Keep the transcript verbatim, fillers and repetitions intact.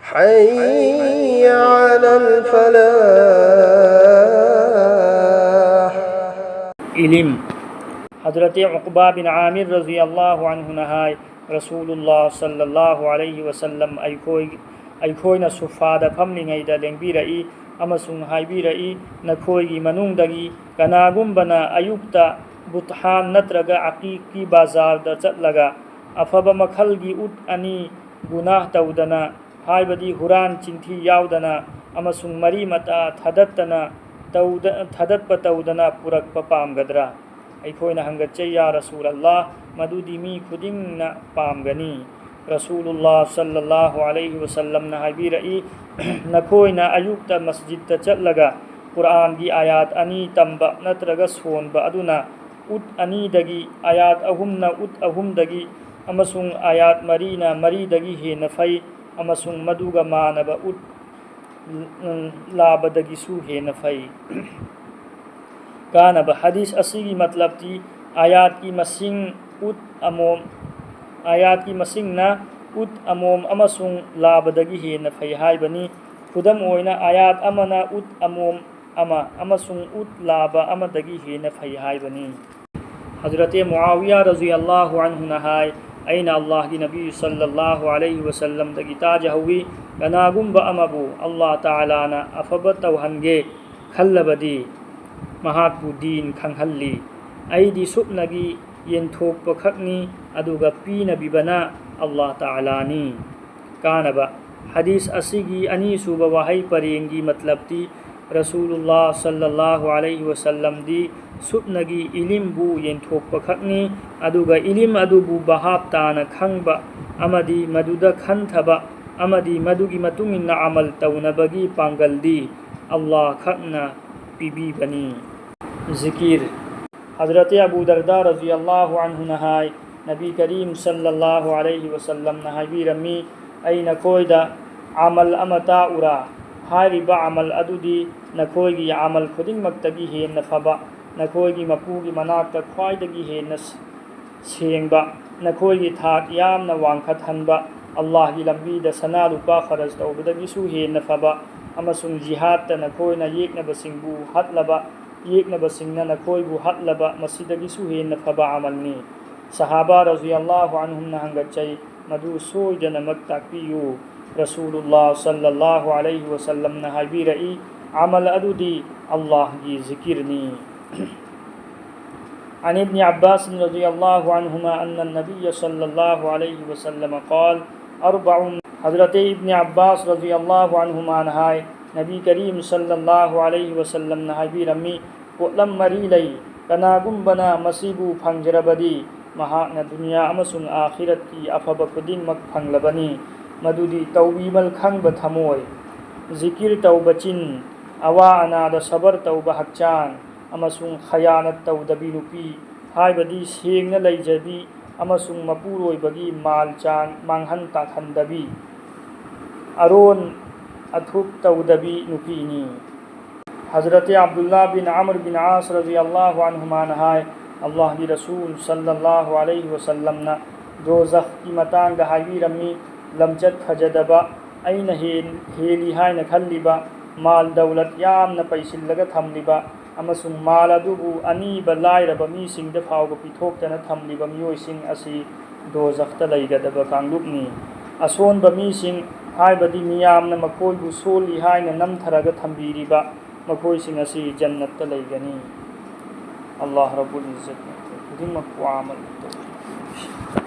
حي على الفلاح. Ilim. Hazrati Uqba bin Amir radiyallahu anhuna ꯍꯥꯏ, ꯔꯁꯨꯂꯨꯜꯂꯥꯍ ꯁꯜꯂꯜꯂꯥꯍꯨ ꯑꯂꯩꯍꯤ ꯋꯁꯜꯂꯝ ꯑꯩꯈꯣꯏ, ꯑꯩꯈꯣꯏꯅ ꯁꯨꯐꯥꯗ ꯐꯝꯂꯤꯉꯩꯗ ꯂꯦꯡꯕꯤꯔꯛꯏ ꯑꯃꯁꯨꯡ ꯍꯥꯏꯕꯤꯔꯛꯏ, "ꯅꯈꯣꯏꯒꯤ ꯃꯅꯨꯡꯗꯒꯤ ꯀꯅꯥꯒꯨꯝꯕꯅ ꯑꯌꯨꯛꯇ ꯕꯨꯠꯍꯥꯟ ꯅꯠꯇ꯭ꯔꯒ ꯑꯀꯤꯛꯀꯤ ꯕꯖꯥꯔꯗ ꯆꯠꯂꯒ ꯑꯐꯕ ꯃꯈꯜꯒꯤ ꯎꯠ ꯑꯅꯤ ꯒꯨꯅꯥꯍ ꯇꯧꯗꯅ, ꯍꯥꯏꯕꯗꯤ ꯍꯨꯔꯥꯟ ꯆꯤꯟꯊꯤ ꯌꯥꯎꯗꯅ ꯑꯃꯁꯨꯡ ꯃꯔꯤ ꯃꯇꯥ ꯊꯥꯗꯠꯇꯅ ꯇꯧꯗ-, ꯊꯥꯗꯠꯄ ꯇꯧꯗꯅ ꯄꯨꯔꯛꯄ ꯄꯥꯝꯒꯗ꯭ꯔꯥ?" ꯑꯩꯈꯣꯏꯅ ꯍꯪꯒꯠꯆꯩ, "ꯌꯥ ꯔꯁꯨꯂꯜꯂꯥꯍ, ꯃꯗꯨꯗꯤ ꯃꯤ ꯈꯨꯗꯤꯡꯅ ꯄꯥꯝꯒꯅꯤ꯫" ꯔꯁꯨꯂꯨꯜꯂꯥꯍ ꯁꯜꯂꯜꯂꯥꯍꯨ ꯑꯂꯩꯍꯤ ꯋꯁꯜꯂꯝꯅ ꯍꯥꯏꯕꯤꯔꯛꯏ, "ꯅꯈꯣꯏꯅ ꯑꯌꯨꯛꯇ ꯃꯁꯖꯤꯗꯇ ꯆꯠꯂꯒ ꯀꯨꯔꯥꯟꯒꯤ ꯑꯥꯌꯥꯠ ꯑꯅꯤ ꯇꯝꯕ ꯅꯠꯇ꯭ꯔꯒ ꯁꯣꯟꯕ ꯑꯗꯨꯅ ꯎꯠ ꯑꯅꯤꯗꯒꯤ, ꯑꯥꯌꯥꯠ ꯑꯍꯨꯝꯅ ꯎꯠ ꯑꯍꯨꯝꯗꯒꯤ ꯑꯃꯁꯨꯡ ꯑꯥꯌꯥꯠ ꯃꯔꯤꯅ ꯃꯔꯤꯗꯒꯤ ꯍꯦꯟꯅ ꯐꯩ, ꯑꯃꯁꯨꯡ ꯃꯗꯨꯒ ꯃꯥꯟꯅꯕ ꯎꯠ ꯂꯥꯕꯗꯒꯤꯁꯨ ꯍꯦꯟꯅ ꯐꯩ꯫" ꯀꯥꯟꯅꯕ꯫ ꯍꯗꯤꯁ ꯑꯁꯤꯒꯤ ꯃꯇꯂꯕꯇꯤ ꯑꯥꯌꯥꯠꯀꯤ ꯃꯁꯤꯡ ꯎꯠ ꯑꯃꯣꯝ, ꯑꯥꯌꯥꯠꯀꯤ ꯃꯁꯤꯡꯅ ꯎꯠ ꯑꯃꯣꯝ ꯑꯃꯁꯨꯡ ꯂꯥꯕꯗꯒꯤ ꯍꯦꯟꯅ ꯐꯩ ꯍꯥꯏꯕꯅꯤ꯫ ꯈꯨꯗꯝ ꯑꯣꯏꯅ, ꯑꯥꯌꯥꯠ ꯑꯃꯅ ꯎꯠ ꯑꯃꯣꯝ ꯑꯃ ꯑꯃꯁꯨꯡ ꯎꯠ ꯂꯥꯕ ꯑꯃꯗꯒꯤ ꯍꯦꯟꯅ ꯐꯩ ꯍꯥꯏꯕꯅꯤ꯫ ꯍꯖꯔꯇꯦ ꯃꯨꯑꯥꯋꯤꯌꯥ ꯔꯖꯤꯌꯜꯂꯥꯍꯨ ꯑꯟꯍꯨꯅ ꯍꯥꯏ, ꯑꯩꯅ ꯑꯜꯂꯥꯍꯒꯤ ꯅꯕꯤ ꯁꯜꯂꯜꯂꯥꯍꯨ ꯑꯂꯩꯍꯤ ꯋꯁꯜꯂꯝꯗꯒꯤ ꯇꯥꯖꯍꯧꯋꯤ, "ꯀꯅꯥꯒꯨꯝꯕ ꯑꯃꯕꯨ ꯑꯜꯂꯥꯍ ꯇꯥꯂꯥꯅ ꯑꯐꯕ ꯇꯧꯍꯟꯒꯦ ꯈꯜꯂꯕꯗꯤ ꯃꯍꯥꯛꯄꯨ ꯗꯤꯟ ꯈꯪꯍꯜꯂꯤ꯫ ꯑꯩꯗꯤ ꯁꯨꯞꯅꯒꯤ ꯌꯦꯟꯊꯣꯛꯄ ꯈꯛꯅꯤ, ꯑꯗꯨꯒ ꯄꯤꯅꯕꯤꯕꯅ ꯑꯜꯂꯥꯍ ꯇꯥꯂꯥꯅꯤ꯫" ꯀꯥꯟꯅꯕ꯫ ꯍꯗꯤꯁ ꯑꯁꯤꯒꯤ ꯑꯅꯤꯁꯨꯕ ꯋꯥꯍꯩ ꯄꯔꯦꯡꯒꯤ ꯃꯇꯂꯕꯇꯤ ꯔꯁꯨꯂꯨꯜꯂꯥꯍ ꯁꯜꯂꯜꯂꯥꯍꯨ ꯑꯂꯩꯍꯤ ꯋꯁꯜꯂꯝꯗꯤ ꯁꯨꯞꯅꯒꯤ ꯏꯂꯤꯝꯕꯨ ꯌꯦꯟꯊꯣꯛꯄ ꯈꯛꯅꯤ, ꯑꯗꯨꯒ ꯏꯂꯤꯝ ꯑꯗꯨꯕꯨ ꯚꯥꯍꯥꯞ ꯇꯥꯅ ꯈꯪꯕ ꯑꯃꯗꯤ ꯃꯗꯨꯗ ꯈꯟꯊꯕ ꯑꯃꯗꯤ ꯃꯗꯨꯒꯤ ꯃꯇꯨꯡ ꯏꯟꯅ ꯑꯃꯜ ꯇꯧꯅꯕꯒꯤ ꯄꯥꯡꯒꯜꯗꯤ ꯑꯜꯂꯥꯍ ꯈꯛꯅ ꯄꯤꯕꯤꯕꯅꯤ꯫ ꯖꯤꯀꯤꯔ꯫ ꯍꯖꯔꯇꯤ ꯑꯕꯨ ꯗꯔꯗꯥ ꯔꯖꯤꯌꯜꯂꯥꯍꯨ ꯑꯟꯍꯨꯅ ꯍꯥꯏ, ꯅꯕꯤ ꯀꯔꯤꯝ ꯁꯜꯂꯜꯂꯥꯍꯨ ꯑꯂꯩꯍꯤ ꯋꯁꯜꯂꯝꯅ ꯍꯥꯏꯕꯤꯔꯝꯃꯤ, "ꯑꯩ ꯅꯈꯣꯏꯗ ꯑꯃꯜ ꯑꯃ ꯇꯥꯛꯎꯔꯥ? ꯍꯥꯏꯔꯤꯕ ꯑꯃꯜ ꯑꯗꯨꯗꯤ ꯅꯈꯣꯏꯒꯤ ꯑꯃꯜ ꯈꯨꯗꯤꯡꯃꯛꯇꯒꯤ ꯍꯦꯟꯅ ꯐꯕ, ꯅꯈꯣꯏꯒꯤ ꯃꯄꯨꯒꯤ ꯃꯅꯥꯛꯇ ꯈ꯭ꯋꯥꯏꯗꯒꯤ ꯍꯦꯟꯅ ꯁꯦꯡꯕ, ꯅꯈꯣꯏꯒꯤ ꯊꯥꯛ ꯌꯥꯝꯅ ꯋꯥꯡꯈꯠꯍꯟꯕ, ꯑꯜꯂꯥꯍꯒꯤ ꯂꯝꯕꯤꯗ ꯁꯅꯥ ꯂꯨꯄꯥ ꯈꯔꯖ ꯇꯧꯕꯗꯒꯤꯁꯨ ꯍꯦꯟꯅ ꯐꯕ, ꯑꯃꯁꯨꯡ ꯖꯤꯍꯥꯗꯇ ꯅꯈꯣꯏꯅ ꯌꯦꯛꯅꯕꯁꯤꯡꯕꯨ ꯍꯥꯠꯂꯕ, ꯌꯦꯛꯅꯕꯁꯤꯡꯅ ꯅꯈꯣꯏꯕꯨ ꯍꯥꯠꯂꯕ, ꯃꯁꯤꯗꯒꯤꯁꯨ ꯍꯦꯟꯅ ꯐꯕ ꯑꯃꯜꯅꯤ꯫ ꯁꯍꯥꯕꯥ ꯔꯖꯤꯌꯜꯂꯥꯍꯨ ꯑꯟꯍꯨꯝꯅ ꯍꯪꯒꯠꯆꯩ, ꯃꯗꯨ ꯁꯣꯏꯗꯅꯃꯛ ꯇꯥꯛꯄꯤꯌꯨ꯫ ꯔꯁꯨꯂꯨꯜꯂꯥꯍ ꯁꯜꯂꯜꯂꯥꯍꯨ ꯑꯂꯩꯍꯤ ꯋꯁꯜꯂꯝꯅ ꯍꯥꯏꯕꯤꯔꯛꯏ, ꯑꯃꯜ ꯑꯗꯨꯗꯤ ꯑꯜꯂꯥꯍꯒꯤ ꯖꯤꯀꯤꯔꯅꯤ꯫ عن ابن عباس رضي الله عنهما أن النبي صلى الله عليه وسلم قال: أربع. ꯍꯖꯔꯠ ꯏꯕꯅꯤ ꯑꯕꯥꯁ ꯔꯖꯤꯌꯜꯂꯥꯍꯨ ꯑꯟꯍꯨꯃꯥꯅ ꯍꯥꯏ, ꯅꯕꯤ ꯀꯔꯤꯝ ꯁꯜꯂꯜꯂꯥꯍꯨ ꯑꯂꯩꯍꯤ ꯋꯁꯜꯂꯝꯅ ꯍꯥꯏꯕꯤꯔꯝꯃꯤ, ꯄꯣꯠꯂꯝ ꯃꯔꯤ ꯂꯩ, ꯀꯅꯥꯒꯨꯝꯕꯅ ꯃꯁꯤꯕꯨ ꯐꯪꯖꯔꯕꯗꯤ ꯃꯍꯥꯛꯅ ꯗꯨꯅꯤꯌꯥ ꯑꯃꯁꯨꯡ ꯑꯥꯈꯤꯔꯠꯀꯤ ꯑꯐꯕ ꯈꯨꯗꯤꯡꯃꯛ ꯐꯪꯂꯕꯅꯤ꯫ ꯃꯗꯨꯗꯤ ꯇꯧꯕꯤꯃꯜ ꯈꯪꯕ ꯊꯃꯣꯏ, ꯖꯤꯀꯤꯔ ꯇꯧꯕ ꯆꯤꯟ, ꯑꯋꯥ ꯑꯅꯥꯗ ꯁꯕꯔ ꯇꯧꯕ ꯍꯛꯆꯥꯡ, ꯑꯃꯁꯨꯡ ꯈꯌꯥꯅꯠ ꯇꯧꯗꯕꯤ ꯅꯨꯄꯤ, ꯍꯥꯏꯕꯗꯤ ꯁꯦꯡꯅ ꯂꯩꯖꯕꯤ ꯑꯃꯁꯨꯡ ꯃꯄꯨꯔꯣꯏꯕꯒꯤ ꯃꯥꯜ ꯆꯥꯡ ꯃꯥꯡꯍꯟ ꯇꯥꯛꯍꯟꯗꯕꯤ, ꯑꯔꯣꯟ ꯑꯊꯨꯞ ꯇꯧꯗꯕꯤ ꯅꯨꯄꯤꯅꯤ꯫ ꯍꯖꯔꯠ ꯑꯕꯗꯨꯜꯂꯥ ꯕꯤꯟ ꯑꯃꯔ ꯕꯤꯟ ꯑꯥꯁ ꯔꯖꯤꯌꯜꯂꯥꯍꯨ ꯑꯟꯍꯨꯃꯥꯅ ꯍꯥꯏ, ꯑꯜꯂꯥꯍꯒꯤ ꯔꯁꯨꯜ ꯁꯜꯂꯜꯂꯥꯍꯨ ꯑꯂꯩꯍꯤ ꯋꯁꯜꯂꯝꯅ ꯗꯣꯖꯈꯀꯤ ꯃꯇꯥꯡꯗ ꯍꯥꯏꯕꯤꯔꯝꯃꯤ, ꯂꯝꯆꯠ ꯐꯖꯗꯕ, ꯑꯩꯅ ꯍꯦꯟ-, ꯍꯦꯜꯂꯤ ꯍꯥꯏꯅ ꯈꯜꯂꯤꯕ, ꯃꯥꯜ ꯗꯧꯂꯠ ꯌꯥꯝꯅ ꯄꯩꯁꯤꯜꯂꯒ ꯊꯝꯂꯤꯕ ꯑꯃꯁꯨꯡ ꯃꯥꯜ ꯑꯗꯨꯕꯨ ꯑꯅꯤꯕ ꯂꯥꯏꯔꯕ ꯃꯤꯁꯤꯡꯗ ꯐꯥꯎꯕ ꯄꯤꯊꯣꯛꯇꯅ ꯊꯝꯂꯤꯕ ꯃꯤꯑꯣꯏꯁꯤꯡ ꯑꯁꯤ ꯗꯣꯖꯈꯇ ꯂꯩꯒꯗꯕ ꯀꯥꯡꯂꯨꯞꯅꯤ꯫ ꯑꯁꯣꯟꯕ ꯃꯤꯁꯤꯡ, ꯍꯥꯏꯕꯗꯤ ꯃꯤꯌꯥꯝꯅ ꯃꯈꯣꯏꯕꯨ ꯁꯣꯜꯂꯤ ꯍꯥꯏꯅ ꯅꯝꯊꯔꯒ ꯊꯝꯕꯤꯔꯤꯕ, ꯃꯈꯣꯏꯁꯤꯡ ꯑꯁꯤ ꯖꯟꯅꯠꯇ ꯂꯩꯒꯅꯤ꯫ ꯑꯜꯂꯥꯍ ꯔꯕꯨꯜ ꯏꯖꯠꯅ ꯈꯨꯗꯤꯡꯃꯛꯄꯨ ꯑꯃꯜ ꯇꯧꯕꯤꯔꯤ꯫